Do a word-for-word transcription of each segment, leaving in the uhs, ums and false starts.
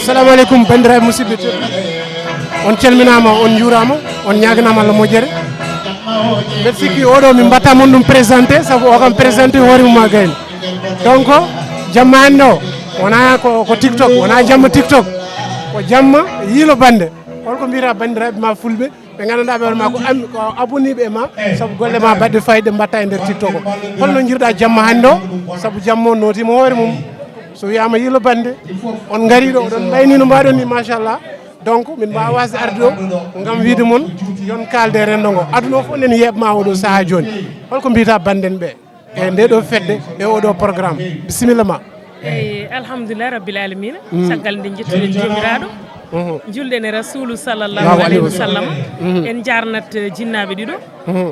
Assalamu aleykum, banndiraaɓe musidɓe tedduɓe. On calminaama, on njuuraama, on ñaaganaama Allah moƴƴere. Mbeɗa sikki oɗo min mbatta mon ɗum présenté, sabu o kam présenté hoore mum ma gayni. Donc, jamma hannde o, wonaa ko, ko TikTok, wonaa jamma TikTok. Ko jamma yiilo bannde. Holko mbiyata banndiraaɓe ma fulɓe? Ɓe nganndanɗaa ɓe hoore ma ko am-, ko abonniiɓe e ma, sabu golle ma baɗɗe fayde mbatta e nder TikTok o. Holno njirɗa jamma hannde o? Sabu jamma o nootiima hoore mum. So wiyaama yiilo bannde, on ngari ɗo, oɗon mbayni no mbaɗon ni, machallah. Donc, min mbaawa wasde arde ɗo ngam wiide mon, yon kaalde e renndo ngo. Aduna o fof nen yeeɓma oɗo sahaa jooni. Holko mbiyata banndiraaɓe ɓe? E nde ɗo fedde, e oɗo programme. Bisimilla ma. Eyi, alhamdulillahi rabbil alamina. Caggal nde njettuɗen Joomiraaɗo, julɗen e Rasulu sallallahu alayhi wa sallam. En njaarnat, eh, jinnaaɓe ɗiɗo.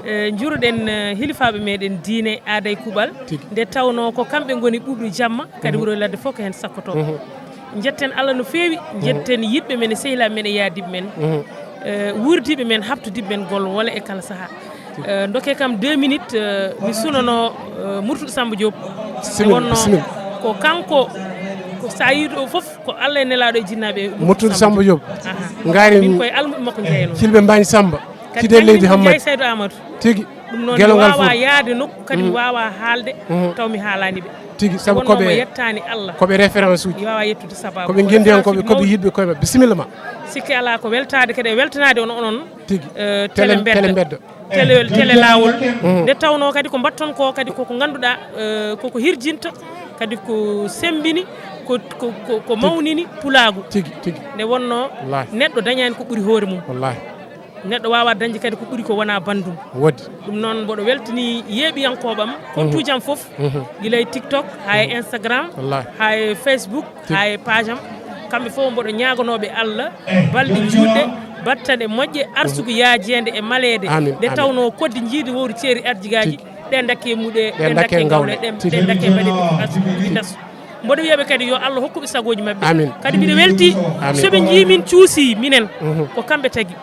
Eh, njuroɗen, eh, hilifaaɓe meɗen diine, aada e kuuɓal. Tigi. Nde tawnoo ko kamɓe ngoni ɓuuɓri jamma, kadi wuro e ladde fof ko heen sakkotoo. Njetten Allah no feewi, njetten yiɗɓe men e sehilaaɓe men e yaadiiɓe men. Eh, wuurdiiɓe men, haɓtodiiɓe men gol wole e kala sahaa. Eh, ndokkee kam deux minutes, eh, mi sunanoo, eh, Murtuɗo Samba Diop. Bisimilla, wonno bisimilla. Ko kanko, ko so a yii ɗo fof, ko Allah e nelaaɗo e jinnaaɓe e Murtuɗo Samba Diop. Aha. Ngaari min koye almuɓɓe makko njeyanoo. Filɓe Mbañ Samba. Kadi Kide leydi Hammadi. Saydu Amadou. Tigi. Ɗum noon mi waawaa yaade nokku, kadi mi waawaa haalde, taw mi haalaani ɓe. Tigi, sabu ko ɓe yettaani Allah. Ko ɓe référence uji. Mi waawaa yettude sababu. Ko ɓe ngendiyankooɓe, ko ɓe yiɗɓe koye maɓɓe. Bisimilla ma. Sikke alaa ko weltaade kadi e weltanaade on onon. Tigi. Eh, tele mbedda. Tele mbedda. Tele, tele laawol. Nde tawnoo kadi ko mbaɗton ko kadi koko ngannduɗaa, eh, koko hirjinta, kadi ko semmbini, ko, ko, ko, ko mawnini pulaagu. Tigi, tigi. Nde wonnoo neɗɗo dañaani ko ɓuri hoore mum. Wallaahi. Neɗɗo waawaa dañde kadi ko ɓuri ko wonaa banndum. Woodi. Ɗum noon mboɗo weltanii yeeɓiyankooɓe am, kontuuji am fof, gila e TikTok, haa e Instagram, haa e Facebook, haa e page am. Kamɓe fof mboɗo ñaaganooɓe Allah balɗe juutɗe, battane moƴƴe, arsugu yaajeende e maleede. Amin, nde tawnoo koddi njiidi wowri ceeri arjigaaji, ɗe ndakke muɗe, ɗe ndakke ngawle, ɗe ndakke mbaɗe arsugu tasu. Mboɗo wiya ɓe kadi yo Allah hokku ɓe sagooji maɓɓe. Amin. Kadi mbiɗo weltii, so ɓe njii min cuusii minen, ko kamɓe tagi.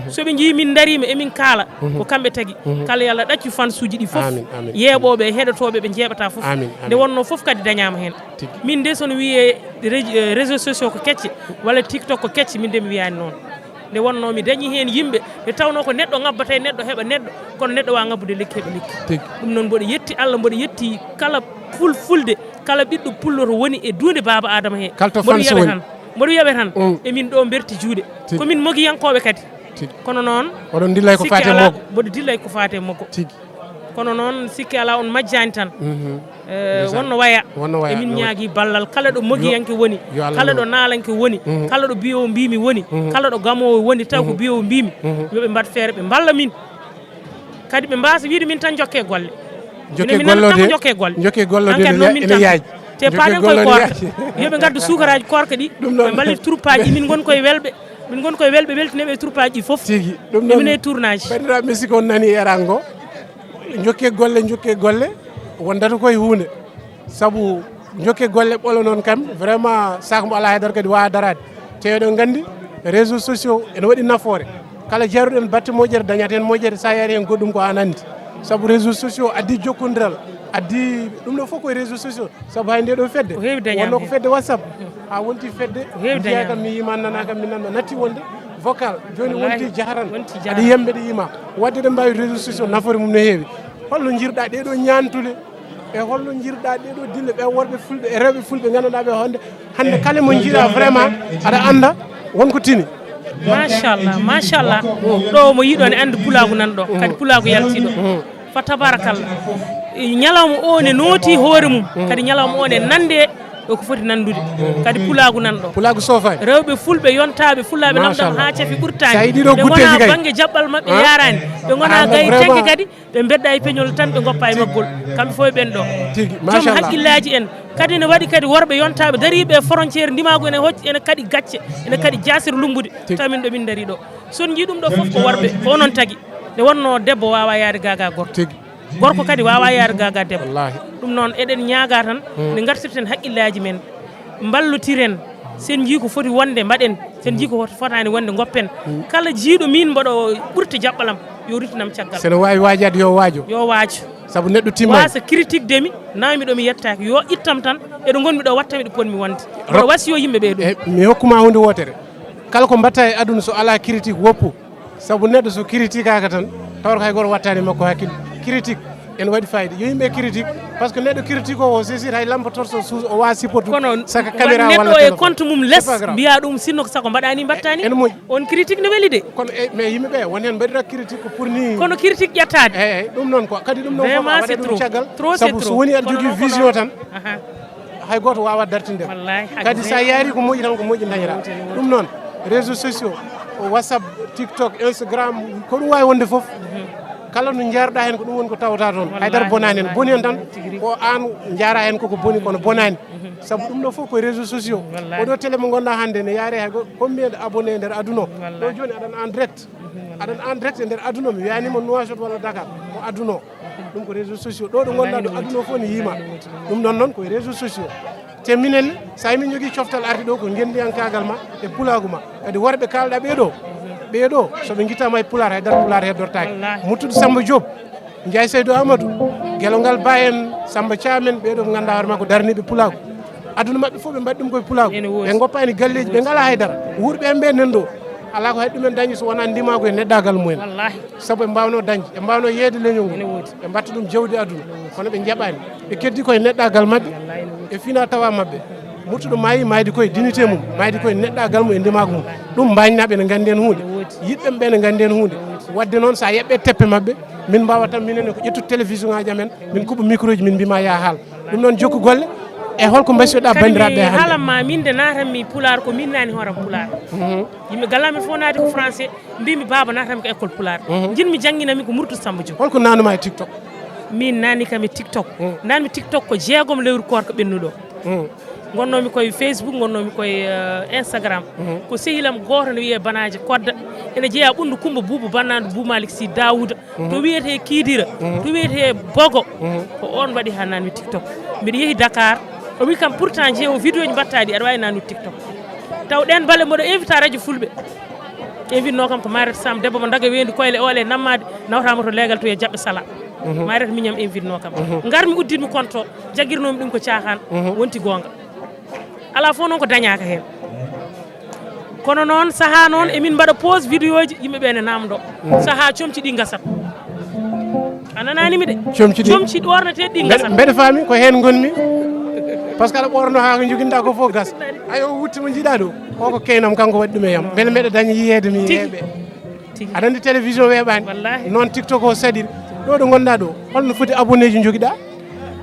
So ɓe njii min ndariima emin kaala, ko kamɓe tagi. Kala yo Allah ɗaccu fansuuji ɗi fof. Amin, amin. Yeeɓooɓe e heɗotooɓe ɓe njeeɓataa fof. Amin, amin. Nde wonnoo fof kadi dañaama heen. Tigi. Min de so no wiyee rej-, eh, réseaux sociaux ko kecce, walla TikTok ko kecce, min de mi wiyaani noon. Nde wonnoo mi dañii heen yimɓe, nde tawnoo ko neɗɗo ŋabbata e neɗɗo heɓa neɗɗo, kono neɗɗo waawaa ŋabbude lekki heɓa lekki. Tigi. Ɗum noon mboɗo yetti Allah, mboɗo yetti kala ful-, fulde, kala ɓiɗɗo pullo to woni e duunde Baaba Aadama he. Kala to mboɗo fans wiyaɓe woni. Tan, mboɗo wiyaɓe tan, emin ɗo mberti juuɗe. Tigi. Ko min mogiyankooɓe kadi. Tigi. Kono noon, oɗon ndillay ko faati e moggo. Mboɗo dillay ko faati e moggo. Tigi. Kono noon, sikke alaa on majjaani tan. Eh, wonno waya. Wonno waya. Emin ñaagii ballal kala ɗo mogiyanke woni, yo Allah kala ɗo naalanke woni, kala ɗo biyowo mbiimi woni, kala ɗo gamoowo woni, taw ko biyowo mbiimi, yo ɓe mbaɗ feere ɓe mballa min. Kadi ɓe mbaasa wiide min tan njokke golle. Njokke golle de. Njokke golle. Njokke golle de. Ene yaaji. Te paaɗen koye koorka. Yo ɓe ngaddu suukaraaji koorka ɗi, ɓe mballit turuppaaji ɗi, min ngon koye welɓe. Min ngon koye welɓe, weltineeɓe e turuppaaji ɗi fof. Tigi. Ɗum noon, emin e tournage. Banndiraaɓe, mi sikki on nanii e rango. Njokke golle, njokke golle, wondata koye huunde. Sabu njokke golle ɓolo noon kam, vraiment, sac mo alaa e nder kadi waawaa daraade. Te eɗen nganndi, réseaux sociaux ene waɗi nafoore. Kala jaaruɗen batte moƴƴere, dañat heen moƴƴere, so a yaari heen goɗɗum ko aan anndi. Sabu réseaux sociaux addi jokkondiral, addi ɗum ɗo fof koye réseaux sociaux. Sabu hay nde ɗo fedde, ko heewi dañaama wonno ko heen. Fedde WhatsApp, haa wonti fedde, ko heewi dañaama kam, mi yiima, nana kam, mi nanma, natti wonde vocal, jooni wonti jaharan, wonti jaharan. Aɗa yiyam mbeɗa yiima. Waɗde ɗe mbaawi réseaux sociaux, nafoore mum no heewi. Holno njirɗa ɗee ɗo ñaantude? E holno njirɗa ɗee ɗo dille ɓe worɓe fulɓe e rewɓe fulɓe ngannduɗaa ɓe hannde, hannde kala mo njiiɗa vraiment aɗa annda wonko tini? Machallah, machallah. Ɗo mo yiɗo ne anndi pulaagu nan ɗo, kadi pulaagu yalti ɗo. Fa tabarakallah. E ñalawma o ne nooti hoore mum, kadi ñalawma o ne nande e ko foti nandude. Kadi pulaagu nan ɗo. Pulaagu sofaani. Rewɓe fulɓe yontaaɓe fulaaɓe lamɗam haa cafi ɓurtaani. Machallah. Ɓe ngonaa bannge jaɓɓal maɓɓe yaaraani. Ɓe ngonaa gay tenke kadi. Ɓe mbedda e peñol tan, ɓe ngoppa e maggol. Kamɓe fof e ɓen ɗo. Tigi, joom haqqillaaji en. Kadi ne waɗi kadi worɓe yontaaɓe dariiɓe e frontière ndimaagu ene hocci, ene kaɗi gacce, ene kaɗi jaasir lummbude. Tigi. Taw min ɗo min ndarii ɗo. So on njii ɗum ɗo fof ko worɓe, ko onon tagi. Nde wonnoo debbo waawaa yahde gaagaa gorko. Tigi. Gorko kadi waawaa yahde gaagaa debbo. Wallaahi. Ɗum noon eɗen ñaagaa tan, nde ngartirten haqqillaaji men. Mballotiren. So en njii ko foti wonde, mbaɗen. So en njii ko fotaani wonde, ngoppen. Kala jiiɗo min mboɗo ɓurti jaɓɓalam, yo ruttinam caggal. So ene waawi waajaade, yo waajo. Yo waajo. Sabu neɗɗo timmaani. Waasa critique de mi, nawi mi ɗo mi yettaaki. Yo ittam tan, Eɗo ngonmi ɗo watta mi ɗo ponmi wonde. Mboɗo wasiyo yimɓe ɓee ɗum. E mi hokkuma hunde wootere. Kala ko mbatta e aduna so alaa critique woppu. Sabu neɗɗo so critiqueaka tan tawata ko hay gooto wattaani e makko hakkille. Critique ene waɗi fayida. Yo yimɓe critique par ce que neɗɗo critique o o sesir hay lampe torche o suus o wawa sipportu. Kono saka caméra walla neɗɗo e téléphone. Compte mum les mbiya ɗum sinno ko sago mbaɗani mbattani. En moƴƴi. On critique ne weli de. Kono e mais yimɓe ɓe won hen mbaɗira critique ko pour ni. Kono critique ƴettaade. Eyyi eyyi ɗum noon ko kadi ɗum noon fof a waɗat ɗum caggal. Sabu so woni aɗa jogui vision tan. Hay gooto wawa dartinde. Kadi sa yaari ko moƴƴi tan ko moƴƴi dañata. Ɗum noon réseau sociaux, whatsapp, tiktok, instagram, ko ɗum wawi wonde foof. Kala no jeerɗa hen ko ɗum woni ko tawata toon. Haydara bonani hen boni hen tan. Ko an jaara hen koko boni kono bonani. Sabu ɗum ɗo foof ko réseau sociaux. Oɗo télé mo gonɗa hande ne yaare hay goto combien de abonné nder aduna o. Ɗo joni aɗan en direct. Aɗan en direct e nder aduna o mi wiyanima nouachot walla dakar ko aduna o. Ɗum ko réseau sociaux ɗo ɗo gonɗa ɗo aduna o fof ne yima. Ɗum ɗon noon koye réseau sociaux. Te minen sa min jogui coftal arde ɗo ko gendiyankagal ma e pulagu ma. Kadi worɓe kalɗa ɓeɗo ɓeɗo soɓe guittama e pular haydara pular heddortaki. Muttude samba diop, ndiaye saydou amadou, guelongal ba en, samba thiam en, ɓeɗo ko ganduɗa hoore makko daraniɓe pulagu. Aduna mabɓe fof ɓe mbaɗi ɗum koye pulagu. Ɓe goppani galleji ɓe ngala haydara. Wuurɓe en ɓe nanɗo ala ko hay ɗumen dañi so wona ndimagu e neɗɗagal mumen. Sabu ɓe mbawno dañde ɓe mbawno yeeyde leñol ngol. Ɓe mbatta ɗum jawdi aduna kono ɓe jaɓani. Ɓe keddi koye neɗɗagal mabɓe e fina tawa mabɓe. Muttuɗo maayi maydi koye dignité mum, maydi koye neɗɗagal mum e ndimagu mum. Ɗum mbañnaɓe ne gandi hen hunde. Yiɗɓe ɓe ne gandi hen hunde. Wadde noon sa yeɓɓe teppe mabɓe min mbawa tan minen ko ƴettude télévision ngaji amen min kuɓɓa micro ji min mbima ya haal. Ɗum noon jokku golle. E holko mbasiyoɗa bandiraɓe hande? Haalam ma min de natanmi pulaar ko min nani hooram pulaar. Yimɓe gallamen fof naati ko français. Mbimi baaba natanmi ko école pulaar. Jinmi jangginami ko murtu samba diop. Holko nanuma e tiktok? Min nani kam e tiktok. Nanmi tiktok ko jeegom lewru koorka ɓennuɗo. Gonnomi koye facebook gonnomi koye uh, instagram. Ko sehilam goto ne wiye banaji kodda. Ene jeeya ɓundu kumba buuba bannadu bumalik si dawuda. To wiyete kiidira to wiyete bogo. Ko on waɗi ha nanmi tiktok. Mbiɗa yeehi dakar o wi kam pourtant jeewo vidéo ji mbattaɗi aɗa wawi nannude tiktok. Taw ɗen bale mboɗo invita radio fulɓe. Invitno kam ko maret sam debbo mo daga wendi koyle ole nammade nawtama to leegal to e jaɓɓe sala. Maret miñam invitno kam. Garmi uddinmi konto jaggirnomi ɗum ko cahan. Wonti gonga. Ala fof noon ko dañaka hen. Kono noon saaha noon emin mbaɗa pose vidéo ji yimɓe ɓe ne namdo. Saaha comci ɗi gasat. A nananimi de. Comci ɗi comci ɗornete ɗi gasat. Mbeɗa faami ko hen gonmi. Par ce que aɗa ɓorno ha ko joguinɗa ko fof gas. Ay o wutti mo jiiɗa ɗo o ko keynam kanko waɗi ɗum e yam beele mbeɗa daña yiyede mi yeeɓe. Aɗa andi télévision weeɓani. Noon tiktok o saɗiri. Ɗo ɗo gonɗa ɗo holno foti abonné ji joguiɗa?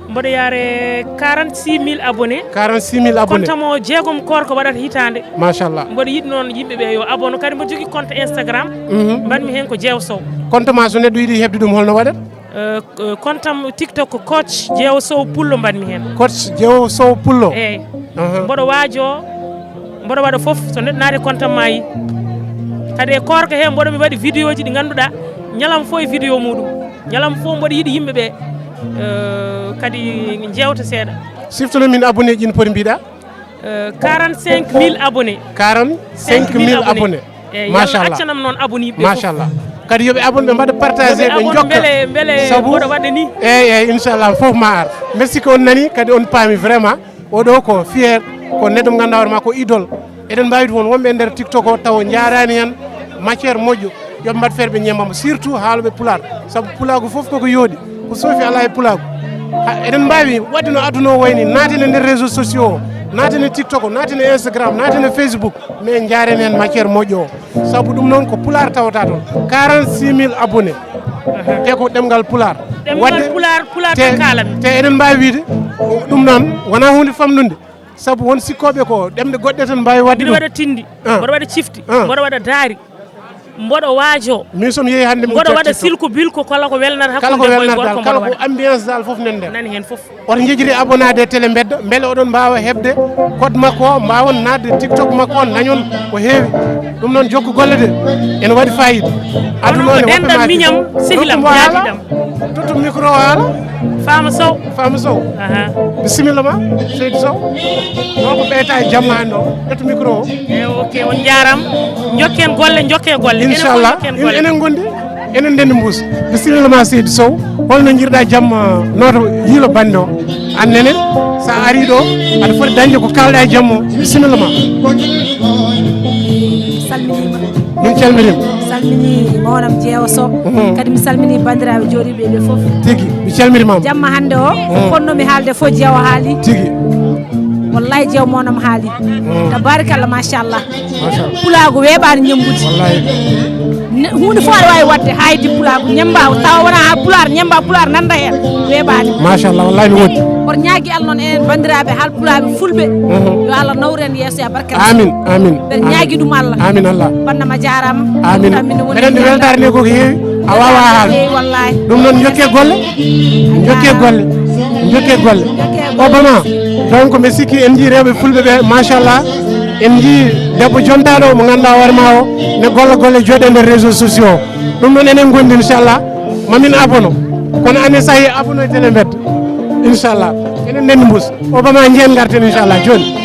Mboɗo yaare quarante six mille abonné. Quarante six mille abonné. Compte mo jeegom koor ko waɗata hitande. Machallah. Mboɗo yiɗi noon yimɓe ɓe yo abonné kadi mboɗo jogui compte instagram. Mbaɗmi hen ko jeew sow. Compte ma so neɗɗo yiɗi heɓde ɗum holno waɗat? Compte am tiktok ko coach jeewo sow pullo mbaɗmi hen. Coach jeewo sow pullo. Eyyi. Mboɗo waajo mboɗo waɗa foof so neɗɗo naati compte am maayi. Kadi e koorka he mboɗo mi waɗi vidéo ji ɗi ganduɗa ñalawma fof e vidéo muɗum. Ñalawma fof mboɗo yiɗi yimɓe ɓe kadi jewta seeɗa. Siftono min abonné ji no poti mbiɗa? Quarante cinq mille abonné. Quarante cinq mille abonné. Eyyi, machallah accanam noon abonné ɓe machallah. Kadi yoɓe abonné ɓe mbaɗa partagé ɓe jokka mbele mbele sabu mboɗo waɗa ni. Eyyi eyyi inchallah fof ma ar. Merci ko on nani kadi on paami vraiment. Oɗo ko fier ko neɗɗo mo ganduɗa hoore ma ko idole. Eɗen mbawi won wonɓe e nder tiktok o taw jarani hen matière moƴƴo. Yoɓe mbaɗ feere ɓe ñemmamo surtout haaloɓe pulaar. Sabu pulaagu fof koko yooɗi ko soofi ala e pulaagu. Eɗen mbawi waɗde no aduna o wayni naatene nder réseau sociaux o, naatene tiktok o, naatene instagram, naatene facebook. Mais jaren hen matière moƴƴo o. Sabu ɗum noon ko pulaar tawata toon quarante six mille abonné. Te ko ɗemgal pulaar. Ɗemgal pulaar pulaar tan kaalami. Te eɗen mbawi wiide ɗum noon wona hunde famɗunde. Sabu won sikkoɓe ko ɗemɗe goɗɗe tan mbawi wadde ɗum. Mboɗo waɗa tindi mboɗo waɗa cifti mboɗo waɗa daari. Mboɗo waajo. Min somi yeehi hande mboɗo waɗa silko bilko kala ko welnata hakkude debbo e gorko mboɗo waɗa. Ambiance dal foof nen nder. Nani hen foof. Oto jejiri abonnade e télé mbedda beele oɗon mbawa hebde code makko o mbawon nadde tiktok makko on dañon ko heewi. Ɗum noon jokku golle de ene waɗi fayida. Aduna o ne denɗam miñam sehilam jaadiɗam. Tottu micro o haala. Fama sow. Fama sow. Bisimilla ma seydi sow. Ɗo ko ɓeyta e jamma hande o ƴettu micro o. E ok on jarama. Jokken golle jokke golle inchallah. Enen gondi enen ndendi mbuus. Bisimilla ma seydi sow. Holno jiiruɗaa jamma nooto yiilo bannde o? Aan nene, so a arii ɗo, aɗa foti dañde ko kaalɗaa e jamma o. Bisimilla ma. Salminiima. Min calminiima. Salmini mawnam Jeewo Sow. Mhm. Kadi mi salmini banndiraaɓe jooɗiiɓe ɓe fof. Tigi, mi calmirimaama. Jamma hannde o, ko fotnoomi haalde fof Jeewo haali. Tigi. Wallahi Jeewo mawnam haali. Tabarikalla, machallah. Machallah. Pulaagu weeɓaani ñammbude. Wallahi. Ne- huunde fof aɗa waawi waɗde, haaydi pulaagu ñammba, tawa wonaa haa pulaar ñammba, pulaar nannda heen, weeɓaani. Machallah, wallahi no woodi. Mboɗo ñaagi Allah noon enen banndiraaɓe haalpulaaɓe fulɓe, yo Allah nawru en yeeso e barke. Amin, amin. Mbeɗa ñaagi ɗum Allah. Amin Allah. Bannam a jaaraama. Amin. Eɗen weltaare nde ko ko heewi, a waawaa haalde. Eyi, wallahi. Ɗum noon, njokke golle. Njokke golle. Njokke golle. Obama, donc mi sikki en njii rewɓe fulɓe ɓe, machallah. En njii debbo jontaaɗo mo ngannduɗaa hoore ma o, ne golla golle jooɗe nder réseau sociaux. Ɗum noon enen ngondi, inchallah. Mamin abono. Kono anen sahi abono e télé mbedda. Inchallah. Enen ndenndi mbus. Obama, njeen ngarten, inchallah. Jooni.